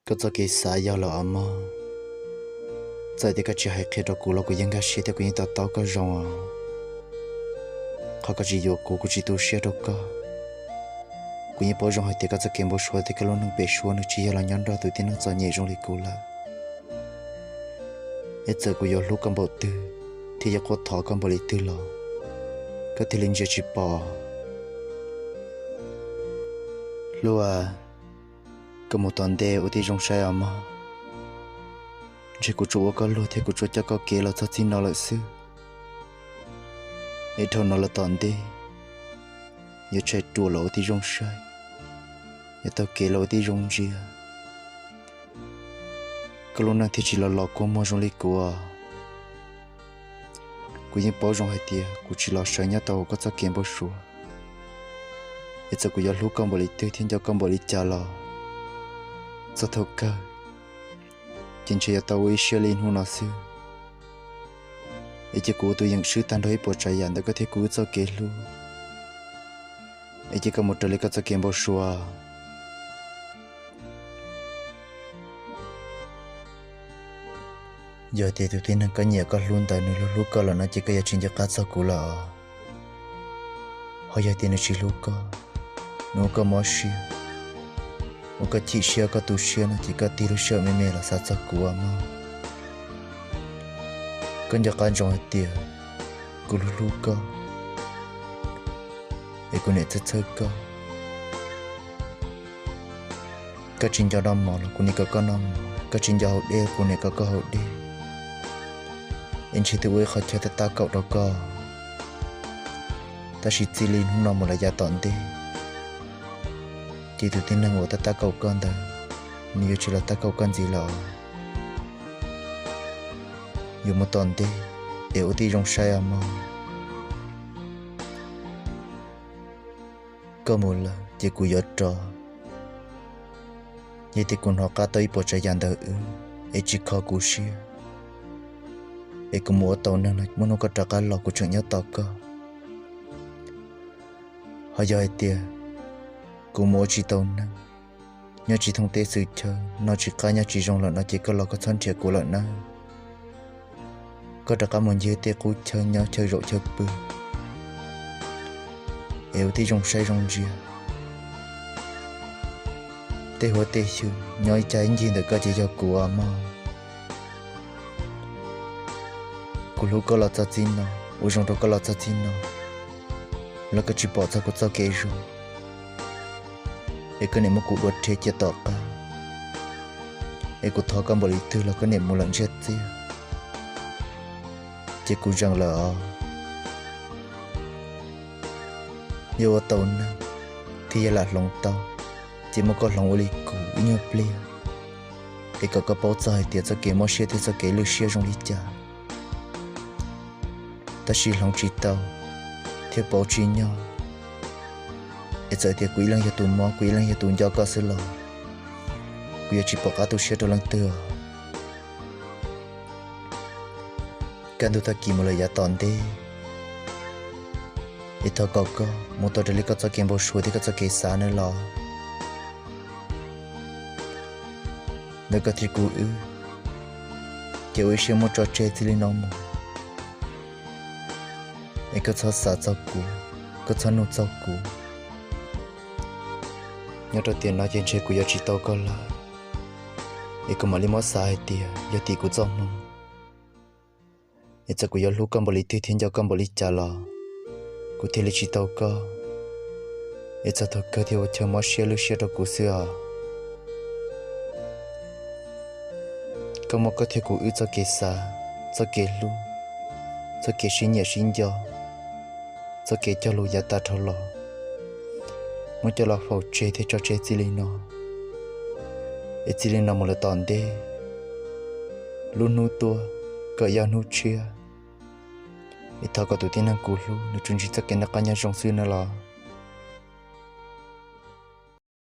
Koj txoj kev xav yog lawm os mog. Txawm tias koj tsis hais qhia rau kuv los kuv yeej nkag siab thiab kuv yeej to taub koj zoo os. Qhov koj tsis yuav kuv, kuv tsis tu siab rau koj. Kuv yeej paub zoo hais tias koj txoj kev npau suav thiab koj lub neej pem suab nws tsis yog los nyob nrog tus tib neeg txom nyem zoo li kuv lawm. Es txawm kuv yuav hlub koj npaum twg thiab yuav quaj thov koj npaum li twg los, koj thiaj li ntsia tsis pom. Hlub a, koj mus tom ntej ua tib zoo saib os mog. Ntshe kuv tsuas ua koj luag thiab kuv tsuas coj koj kev los txog txij no lawm xwb. Es dhau no los tom ntej, yuav tshais ruam los ua tib zoo saib, yuav taug kev los ua tib zoo ntsia, koj lub neej thiaj tsis los los kua muag zoo li kuv. Kuv yeej paub zoo hais tias kuv tsis los sawv nyob tau hauv koj txoj kev npau suav. Es txawm kuv yuav hlub koj npaum li twg thiab nco koj npaum li cas los, txog thaum kawg ces ntshe yuav tau ua ib siab li hnub no xwb. Es cia kuv ua tus yeem swb tag nrho ib puas tsav yam ntawm koj thiab kuv wb txoj kev hlub. Es cia koj mus raws li koj txoj kev npau suav. Yog tias tus tib neeg koj nyiam koj hlub ntawd nws hlub hlub koj lawm no ces koj yuav tsis nco qab txog kuv lawm os. Ho yog tias nws tsis hlub koj, nws ua koj mob siab, ua koj chim siab, ua koj tu siab no ces koj tig lub sij hawm me me los xav txog kuv os mog. Koj nco qab ntsoov hais tias kuv hlub hlub koj, es kuv niam txhawj txhawj koj. Koj tsis nco noj mov los kuv niam kom koj noj mov, koj tsis nco haus dej kuv niam kom koj haus dej. Es ntshe twb ua ib qho chaw tab tab kaum rau koj, tab sis txij li hnub no mus lawm yav tom ntej, ces tus tib neeg uas tab tab kaum koj ntawd, nws yuav tsis los tab kaum koj ntxiv lawm. Yuav mus tom ntej, es ua tib zoo saib os mog. Koj mus lawm ces kuv yuav rov. Yog tias kuv hnov qab tau ib puas tsav yam ntawm wb, es tsis kho kuv siab, es kuv mus ua tau neeg no muaj hnub koj rov qab los kuv tseem nyob tos koj. Ho yog hais tias kuv mus ua tsis tau neeg, nyob tsis thoob teb xwm chaw, noj tsis qab nyob tsis zoo lawm no ces koj los koj txhob nrhiav kuv lawm nawb. Koj rov qab mus ncig tej qub chaw nyob chaw zaum chaw pw, es ua tib zoo saib zoo ntsia. Tej huab tej xyw nyob ib cag ib ncig ntawm koj ces yog kuv os mog. Kuv hlub koj los txog txij no, ua zoo rau koj los txog txij no, los koj tsis pom txog kuv txoj kev zoo, es koj niam muab kuv dua rhe cia tom qab, es kuv thov koj npaum li twg los koj niam mus lawm ntsiag txiag, ces kuv zeem lawm os. Yog ua tau neeg thiab yog lam hloov tau, ces muab koj hloov ua li kuv ib nyuag pliag, es kom koj paub txog hais tias txoj kev mob siab thiab txoj kev lwj siab zoo li cas. Tab sis hloov tsis tau thiab pauv tsis nyog, es txawm tias kuv ib leeg yog tus mob, kuv ib leeg yog tus nco koj xwb los kuv yuav tsis pom qab tu siab rau leej twg os. Kaj ntug tag kis mus lawm yav tom ntej, es thov kom koj mus tau raws li koj txoj kev npau suav thiab koj txoj kev xav nawb los. Ntawm koj thiab kuv wb, ces ua ib siab muab tso tseg txij li no mus, es koj txhob xav txog kuv, koj txhob nug txog kuv. Nyob rau tiam no ces ntshe kuv yuav tsis tau koj lawm, es kuv mam li muab xav hais tias yog tim kuv txoj hmoo. Es txawm kuv yuav hlub koj npaum li twg thiab nco koj npaum li cas los kuv thiaj li tsis tau koj. Es txog thaum kawg thiaj ua chaw mob siab lwj siab rau kuv xwb os. Koj muab koj thiab kuv wb txoj kev xav, txoj kev hlub, txoj kev sib nyiam sib nco, txoj kev cog lus yav tas dhau los, muab coj los faus tseg thiab tso tseg txij li no. Es txij li no mus lawm tom ntej, lub hnub tuaj kom yog hnub tshiab. Es thov kom tus tib neeg kuv hlub nws tsuas ntsib txoj kev noj qab nyob zoo xwb nawb los.